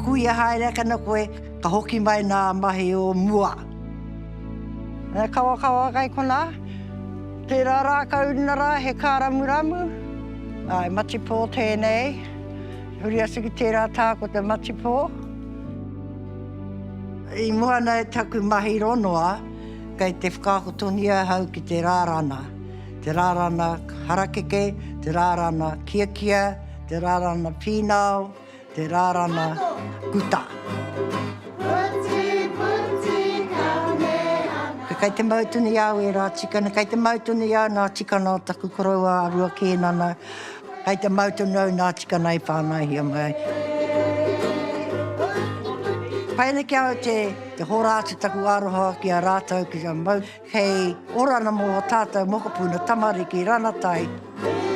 Kuia haere ake ana koe, ka hoki mai nā mahi o mua. He kawakawa kai konā. Tērā rākau nā rā he kāramuramu. Āe, matipō tēnei. Huri atu ki tērā taha ko te matipō. I mua nei taku mahi ronoa, kei te whakaako tonu ahau ki te rārana. Te rārana harakeke, te rārana kiekie, te rārana pīnao, Te rārana kuta. Kei te mau tonu i a au ērā tikana, kei te mau tonu i a au nā tikana o taku koroua a Rua Kēnana, kei te mau tonu au nā tikana i whānaihia mai ai. Pai ana ki a au te hora atu taku aroha ki a rātou, ki a mau, hei orana mō tātou mokopuna, tamariki, ranatai.